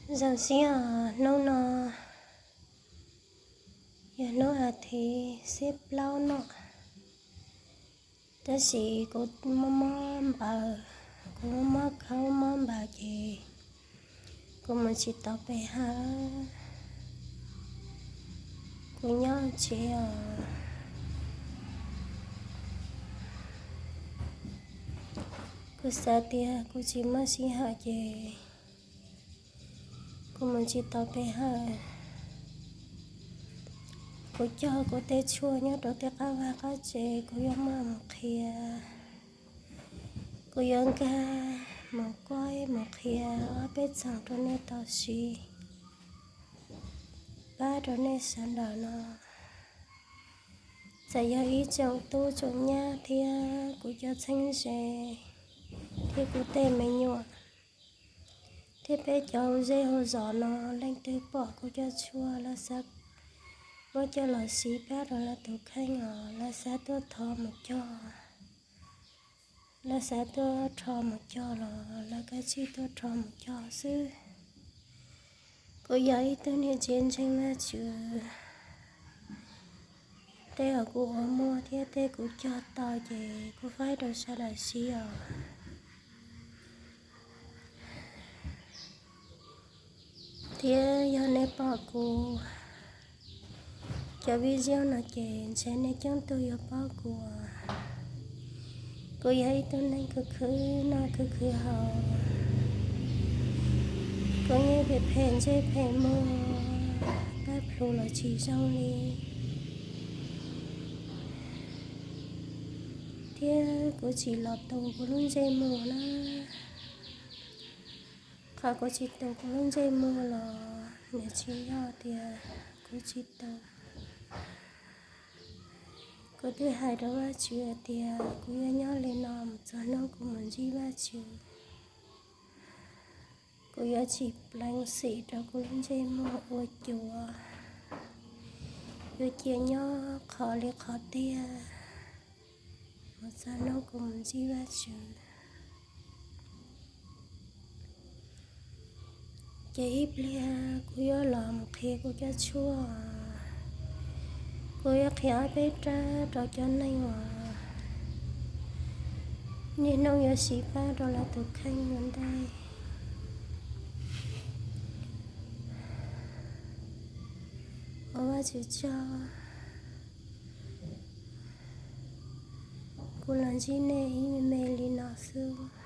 Zoo siab os, hnub no yog hnub as thiv xiab plaub no, tab sis kuv mob mob npaws, kuv mob mob khaub mob npaws ces kuv mus tsis tau pe hawm. Kuv nyob tsev os, kuv xav tias kuv tsis muaj sij hawm ces kuv mus tsis tau pe hawm. Kuv cog kuv tej tshuaj nyob rau tej qab vaj qab tsev, kuv yuav muab mus qhia. Kuv yuav nkag mus kuaj mus qhia ob peb txheej rau nej tau siv, pab rau nej sawv daws no. Txawm yog ib tsoom tub tsoom nyab thiab kuv cov txheeb ze, thiab kuv tej me nyuam, thiab peb cov hauv zej hauv zos no, leej twg pom kuv cov tshuaj lawv xav muab coj los siv pab rau lawv tus kheej os, lawv xav tuaj thov mus cog, lawv xav tuaj rho mus cog los lawv kav tsij tuaj rho mus cog xwb. Kuv yog ib tug niam tsev ntseeg Vajtswv, tej uas kuv ua muaj thiab tej kuv cog tau ces kuv faib rau sawv daws siv os. Thiab yog nej pom kuv cov video no ces ntshe nej coob tug yuav paub kuv, kuv yog ib tug neeg khwv khwv noj khwv khwv haus, kuv yeej phem phem ntsej phem muag, pab plhu los tsis zoo li, thiab kuv tsis los tus kuv lub ntsej muag na. Qhov kuv tsis tus kuv lub ntsej muag los nws tsis yog tias kuv tsis tus. Kuv twb hais rau Vajtswv hais tias kuv yuav nyob li no mus txog hnub kuv mus ntsib Vajtswv. Kuv yuav tsis pleev xim rau kuv lub ntsej muag ua cuav, yuav cia nyob qhov li qhov tiag mus txog hnub kuv mus ntsib Vajtswv. Ces ib pliag kuv yuav los mus qhia kuv cov tshuaj, kuv yuav qhia ob peb rab rau cov neeg uas niaj hnub yuav siv pab rau lawv tus kheej ua ntej. Ua Vajtswv tsaug, kuv los ntsib nej ib me me li no xwb.